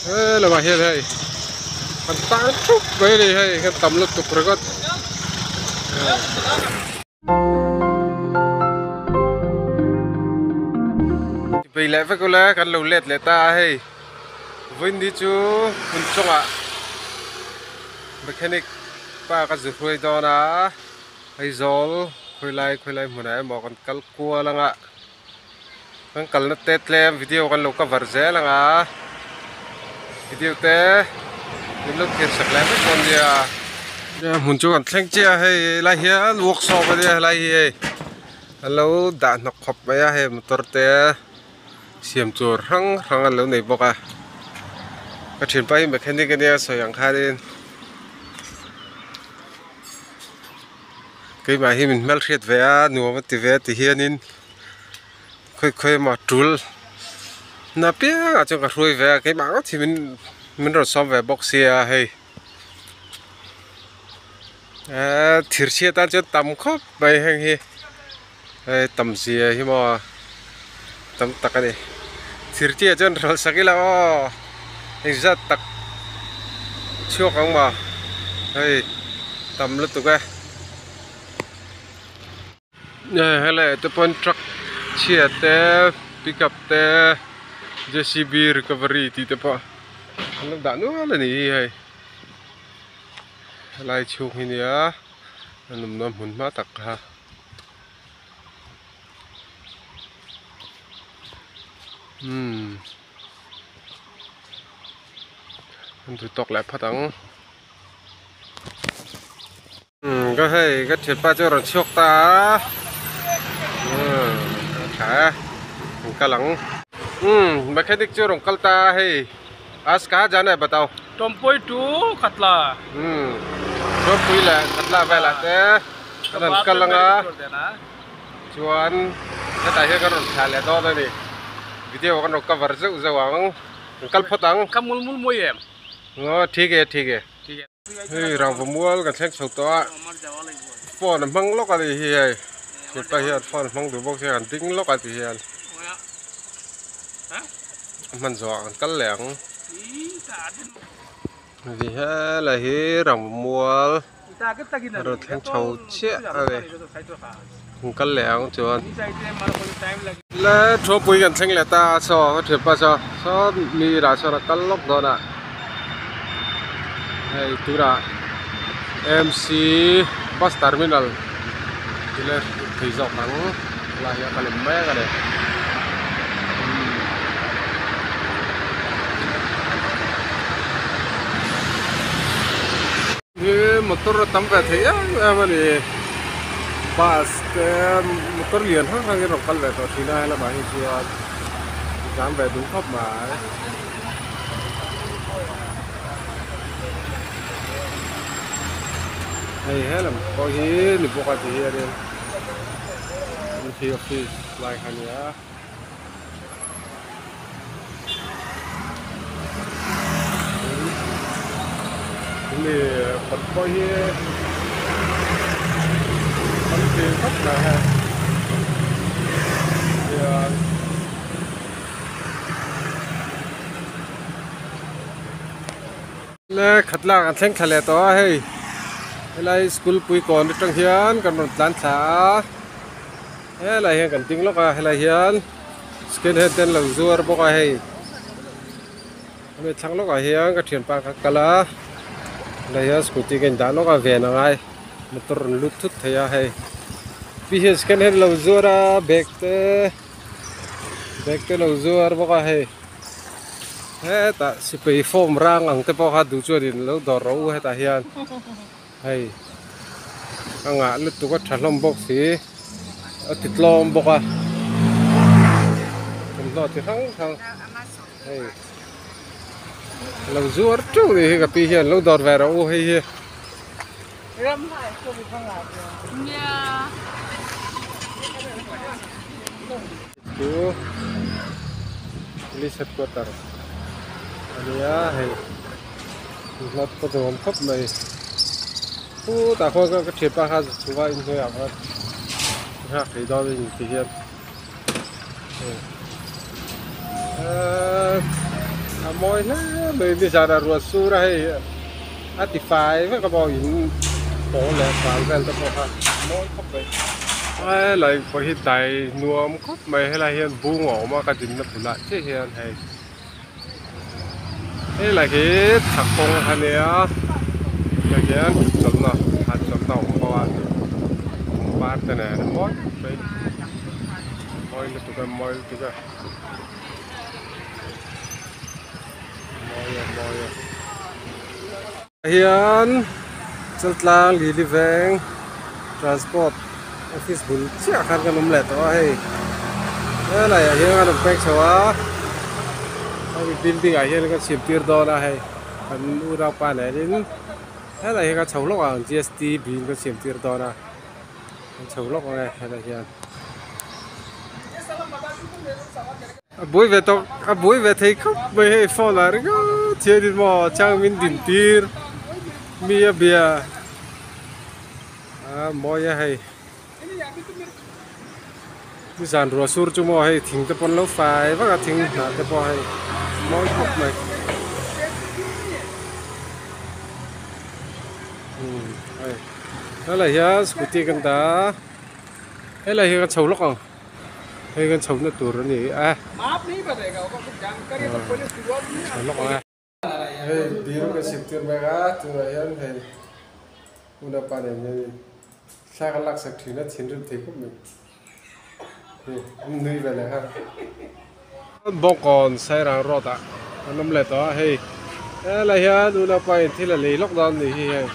He lamah hian hei an tan thup mai a ni hei kan tam lutuk ringawt. Bei leh vek ula kan lo let leh ta a hei vawiin ni chu hmun chungah mechanic pa ka zu hruai dawn a Aizawl khawilai khawilai hmunah emaw kan kal kual anga kan kalna te tlem video kan lo cover zel ang a video te min lo thlir sak leh vek dawn nia hmun chu kan thleng chiah a hei helai hian workshop a nia helai hi hei an lo dah hnawk khawp mai a hei motor te siam tur hrang hrang an lo nei bawk a ka thianpa hi mechanic a nia sawi ang khanin. Keimah hi min hmelhriat ve a nuam a ti ve a ti hianin khawi khawi emaw tul na piangah chuan ka hruai ve a keimah ngawt hi min min rawn sawm ve bawk sia hei eee thir chhiat tan chuan tam khawp mai heng hi hei tam zia hi maw tam tak a ni thir chiah chuan ral sak ila aw engzat tak chhuak ang maw hei tam lutuk e helai ah te pawn truck chhia te pickup te J C B recovery tih te pawh an lo dah nual a ni hi hei helai chhung hi nia a nawmna hmun hma tak kha. Umm an thu tawk leh phat ang umm ka hei ka thianpa chu a rawn chhuak ta a umm a tha e an kal ang umm mechanic chu a rawn kal ta a hei as ka jana hai batao Tawmpui to Khatla umm Tawmpui leh Khatla velah te an rawn kal ang a. Chuan hetah hian kan rawn thlah leh dawn a ni video kan rawn cover zeuh zeuh ang kan kal phawt ang. Ka mul mul mawi em? Aw thik e thik e. Hei rangva mual kan thleng chho tawh a phone a hmang lawk a ni hi hei hepa hian phone a hmang duh bawk sia kan ding lawk a ti hian a hman zawh ah kan kal leh ang. Hei helai hi rangva mual. A rawn thleng chho chiah a ni an kal leh ang chuan le thuapui kan thleng leh ta a saw ka thianpa saw saw mi lah sawn a kal lawk dawn a hei tunah M C bus terminal tih leh thei zawk ang helai hi a kal em mek a ni. Hi motor a tam ve thei em em a ni bus te motor lian hrang hrang in rawn kal ve tawh thin a helamah hi chuan zam ve duh khawp mai. Hei helam pawh hi ni bawk a ti hianin hi office lai kha a nia. Mi kawt pawh hi an ti khawp mai hei hian le khat lak an thleng thla leh tawh a hei helai school pui kawn atang hian kan rawn tlan thla a. Helai hian kan ding lawk a helai hian skin head te an lo zuar bawk a hei hemi thlang lawkah hian ka thianpa kha kal a helai hian scooty ka indah lawk a ven a ngai motor rawn lut thut thei a hei pi hian skin head a lo zuar a bag te bag te a lo zuar bawk a hei hetah sipai form rang ang te pawh kha duh chuan in lo dawr rawh u hetah hian. Hei a ngah lutuk a tha hlawm bawk si a ti tlawm bawk a thawmhnaw chi hrang hrang hei lo zuar teuh ni hi ka pi hian lo dawr ve rawh u hei hi. Chu police headquarter a nia hei hlawt pawh duhawm khawp mai khutah khuan ka thianpa kha chhunga inhnuaiah khan nghak thei dawn a ni ti hian eee. A mawi hle mai nizan ah ruah sur a hei a ti fai vek a maw in pawl leh fal vel te pawh kha a mawi khawp mai. Helai pawh hi dai nuam khawp mai helai hian bung a awm a ka dinna bulah chiah hian hei helai hi thla kawng a nia hei hian chawlhna hahchawlhna a awm bawk a pangpar te nen a mawi khawp mai mawi lutuk a mawi lutuk a. Mawi a mawi a hian Chaltlang Lili Veng Transport Office bul chiah khan kan awm leh tawh a hei helai ah hian kan rawn pek chho a hemi building ah hian kan chhim tir dawn a hei kan unaupa nen in helai hi kan chho hlawk ang G S T bin kan chhim tir dawn a. An chho lawk ang e helai hian a buai ve tawk a buai ve thei khawp mai hei phone ah ringawt hianin maw chang min din tir mi a bia a mawi a hei nizan ruah sur chu maw hei thing te pawh an lo fai vak a thing hnah te pawh hei mawi khawp mai. Helai hian scooty kan dah a helai hi kan chho lawk ang hei kan chho na tur a ni a chho lawk ang e. Hei biru kan sim tir mek a tunah hian hei unaupa nen hian thla kan laksak thin a thinrim thei khawp mai hei an nui ve leh nghal. Bawngkawn Sairang road ah an awm leh tawh a hei helai hian unaupa in thil a lei lawk dawn a nih hi hei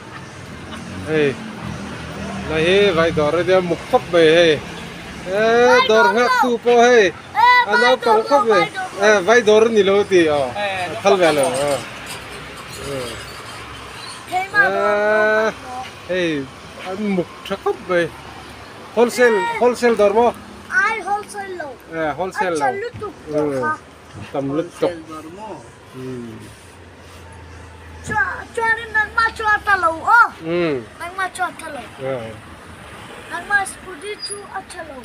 hei lai hi vai dawr a nia muk khawp mai hei eee dawr nghak tu pawh hei a naupang khawp mai eh vai dawr a ni lo a ti aw a phal ve lo aw eee hei an muk tha khawp mai wholesale wholesale dawr maw. Ai wholesale lo. Eh wholesale lo. A tha lutuk tawh kha. Tam lutuk. Chuanin nangmah chu a tha lo aw. Nangmah chu a tha lo. Nangmah scooty chu a tha lo.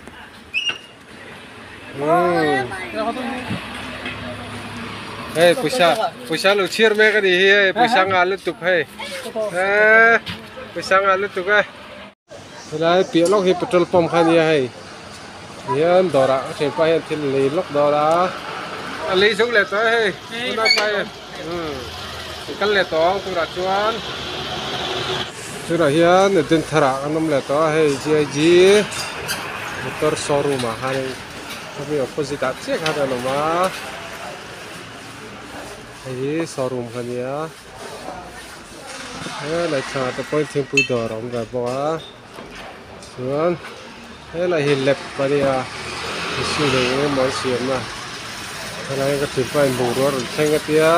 Hei pawisa pawisa lo chhiar mek a nih hi hei pawisa ngah lutuk hei. Eh pawisa ngah lutuk e. Helai piah lawk hi petrol pump kha ania hei tihian dawrah a thianpa hian thil a lei lawk dawn a a lei zo leh tawh e hei tunah pa hian umm kal leh tawh ang turah chuan tunah hian Eden thar ah kan awm leh tawh a hei G I G motor showroom ah khan hemi opposite ah chiah khan an awm a hei hi showroom kha ania. Helai thlangah te pawhin thingpui dawr a awm ve bawk a chuan helai hi lab a nia machine eng eng emaw an siam a helai hian ka thianpa in bungrua a rawn thleng a tia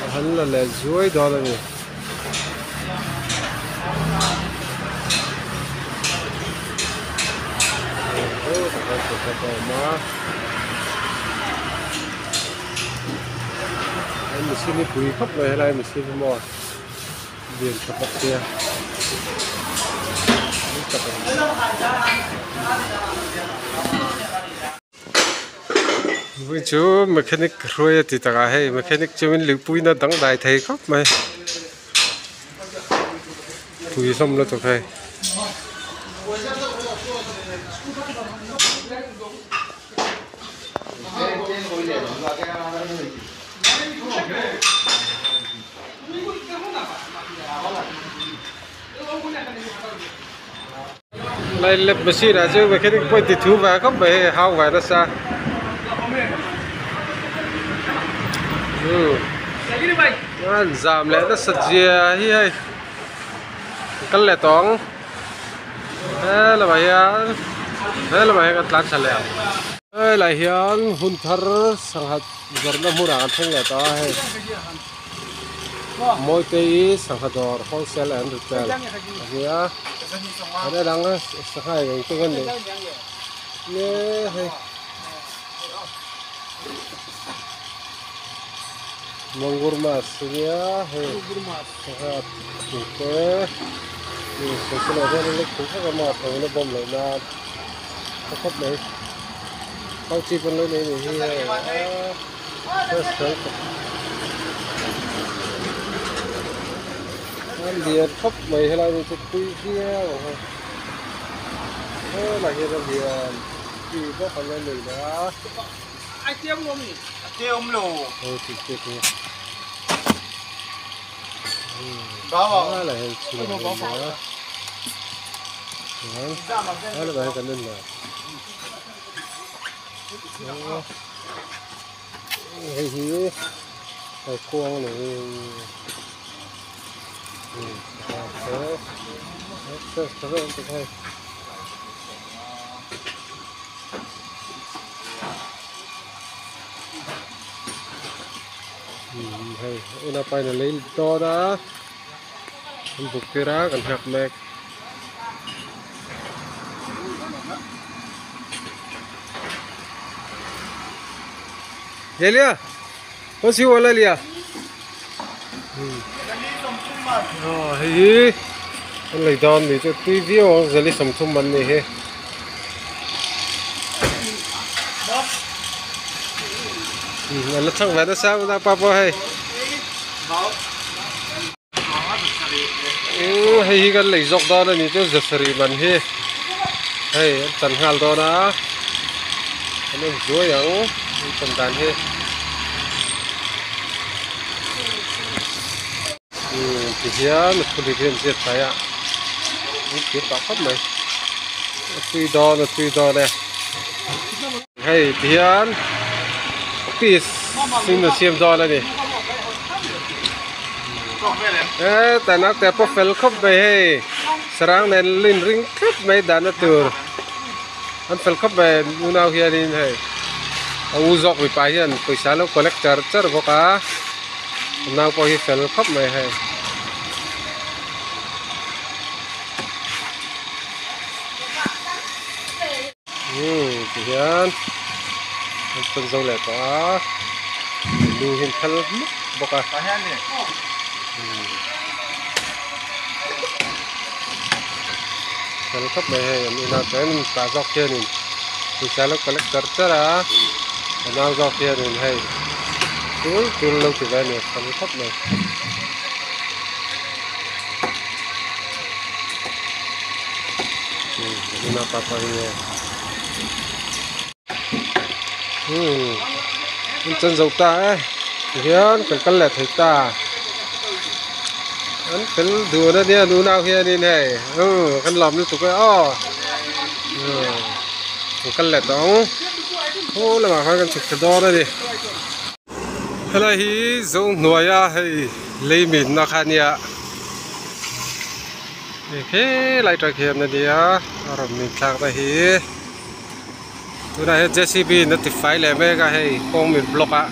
a han la leh zuai dawn a ni. He machine hi pui khawp mai helai machine hi maw lian tha bawk sia pui tak a ni. Vui chu mechanic hruai a ti takah hei mechanic chu min luhpui na dangdai thei khawp mai pui hlawm lutuk hei. Lai lab machine ah chuan mechanic pawh in ti thu ve khawp mai hei hau ve nasa umm an zam leh nasa zia hi hei kal leh tawh ang. He lamah hian he lamah hian kan tlan thla leh ang helai hian hun thar sangha zawrhna hmunah kan thleng leh ta a hei Mawitei sangha dawr wholesale and retail a ni a an en ang a sangha eng eng te nge ni nge hei Mangur mas a nia hei sangha te. Sawisel ah hian an lo khuh vek a maw tho in a bawm loh nan tha khawp mai pau chip an lo nei a nih hi hei aaa. Fresh fel khawp a lian khawp mai helai hi chu tui viau ang hei helai hian a lian chi bawk an la nei leh a. Helai hian chhun a awm a chuan helai hian kan en leh hei hi kaikuang a ni hei unaupa in a lei dawn a an buk tir a kan nghak mek. ले लिया कौन सी वाला लिया hei hi an lei dawn ni chu tui viau ang zali sawmthum an ni hi an la chhang ve nasa unaupa pawh hei hei hi kan lei zawk dawn a ni chu zasarih man hi hei an chan nghal dawn a an en zuai ang an chan dan hi umm ti hian a thu dik hi an ziak tlai a an thir pah khawp mai a tui dawn a tui dawn e hei ti hian office in a siam dawn a ni. He naute pawh fel khawp mai hei sarang nen lin ring tlat mai dahna tur an fel khawp mai unau hianin hei a u zawk mipa hian pawisa lo collect char char bawk a a nau pawh hi fel khawp mai hei. Umm ti hian an tawn zo leh tawh a lu hi an phal hmuk bawk a fel khawp mai hei an inah chuan in tah zawk hianin pawisa lo collect char char a a nau zawk hianin hei tul tul lo ti ve a ni a fel khawp mai. An chan zo ta e tihian kan kal leh thei ta an fel dun a nia nunau hianin hei kan lawm lutuk e aw kan kal leh tawh ang khaw lamah khan kan chhuk thla dawn a ni. Helai hi Zohnuaia hei lei minna kha a nia. Hei helai tang hian a nia a rawn min thlak na hi tunah hian J C B in a ti fai leh mek a hei kawng min block a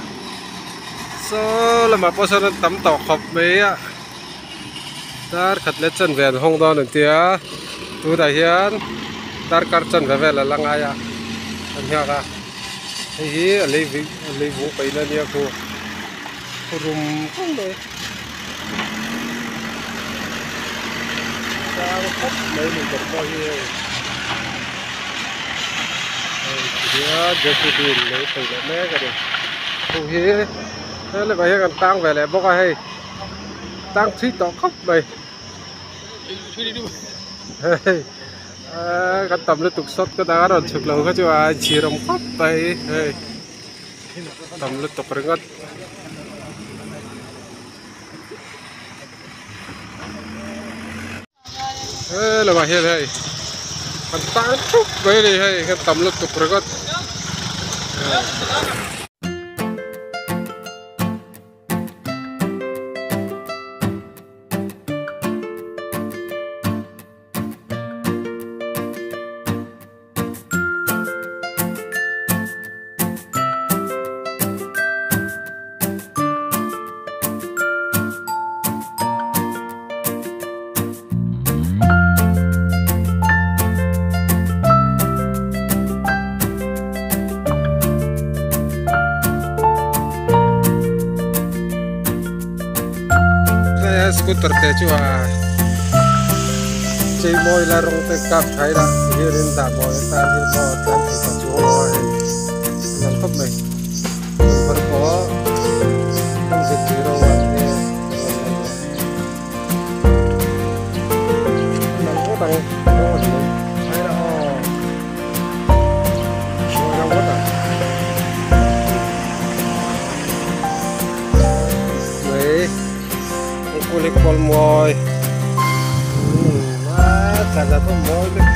saw lamah pawh sawn an tam tawh khawp mai a dar khat leh chanve an hawng dawn an tia tunah hian darkar chanve vel a la ngai a an nghak a hei hi a lei a lei vung paihna a nia khu rum khawp mai. Sang khawp mai ni kawr pawh hi hei hei tihian J C B in lo sawi leh mek a ni hei hi helai ah hian kan tang ve leh bawk a hei tang thui tawh khawp mai hei aaa kan tam lutuk sawt ka dang a rawn chhuk lo kha chu a inchhir awm khawp mai hei. Tam lutuk ringawt. He lamah hian hei an tan thup mai a ni hei kan tam lutuk ringawt. Scooter te chu a chei mawi la rawng te kap thai la hianin dah mawi atan hian maw tlan thei ta chuang lo a hei a lang khawp mai kan var pawh. Katla pawh mawi lutuk.